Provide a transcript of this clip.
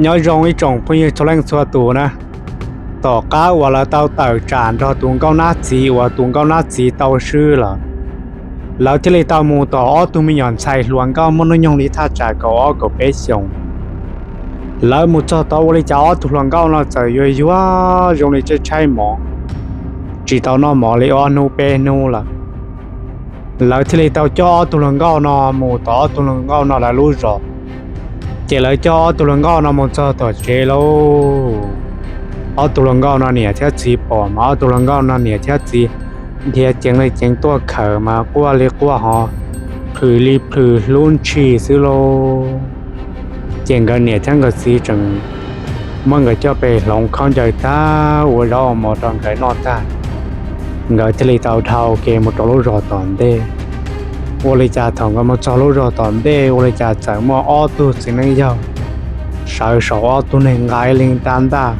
Nyob zoo ib tsoom phooj ywg txhua leej txhua tus na, tom qab uas lawv tau tawm tsam nrog tus nkauj nab txiv uas tus nkauj nab txiv tau swb lawm, lawv thiaj li tau mus tom ob tug me nyuam ntxhais hluas nkauj muaj hnub nyoog li thaj tsam kaum ob kaum peb xyoos. Lawv mus txog tod ua li cas ob tug hluas nkauj no txawm yuav yuav zoo li tshaib tshaib mov, tsis tau noj mov li ob hnub peb hnub lawm. Lawv thiaj li tau coj ob tug hluas nkauj no mus tom ob tug hluas nkauj no lawv lub zos. Ces lawv coj ob tug hluas nkauj no mus txog tom tsev lauj, ob tug hluas nkauj no niam thiab txiv pom mas ob tug hluas nkauj no niam thiab txiv dhia ceev li ceev tuaj khawm mas quaj li quaj hos, plhws li plhws hlub ntshis xwb lauj. Ces nkawd niam thiab nkawd txiv tseem muab nkawd coj pe hloov khaub ncaws tag ua zaub ua mov rau nkawd noj tag, nkawd thiaj li tau dhau kev mus rau lub zos tom ntej. Ua li cas thaum nkawd mus txog lub zos tom ntej ua li cas txawm muaj ob tug txiv neej yawg sawv saum ob tug neeg nqa ib leeg rab ntaj,